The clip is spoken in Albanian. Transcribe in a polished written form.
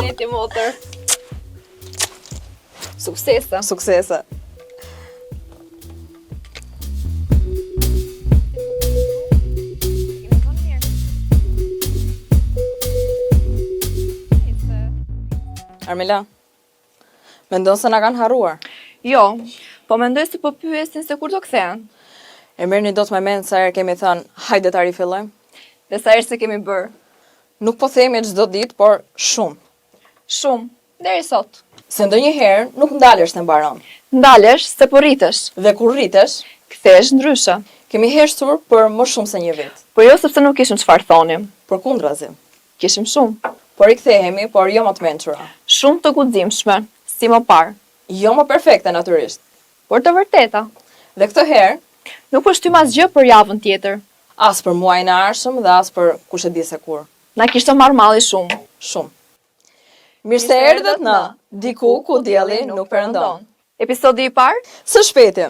Neti motër. Suksese. Suksese. Armela, mendon se na kanë harruar? Jo, po mendoj se po pyesin se kur do kthehen. E merrni dot me mend sa herë kemi thënë, hajde ta rifillojmë? Dhe sa herë s'e kemi bërë. Nuk po themi çdo ditë, por shumë. Shumë, deri sot. Se ndonjëherë nuk ndalesh se mbaron. Ndalesh se po rritesh. Dhe kur rritesh, Kthehesh ndryshe. Kemi heshtur për më shumë se një vit. Por jo sepse nuk kishim çfarë thonim. Përkundrazi. Kishim shumë. Po rikthehemi, por jo më të mençura. Shumë të guximshme, si më parë. Jo më perfekte natyrisht. Por të vërteta. Dhe këtë herë. Nuk po shtyjmë asgjë për javën tjetër. As për muajin e ardhshëm dhe as për kush e di se kur. Na kishte marrë malli shumë. Shumë. Mirë se erdhët në Diku ku dielli nuk perëndon. Episodi i parë? Së shpejti.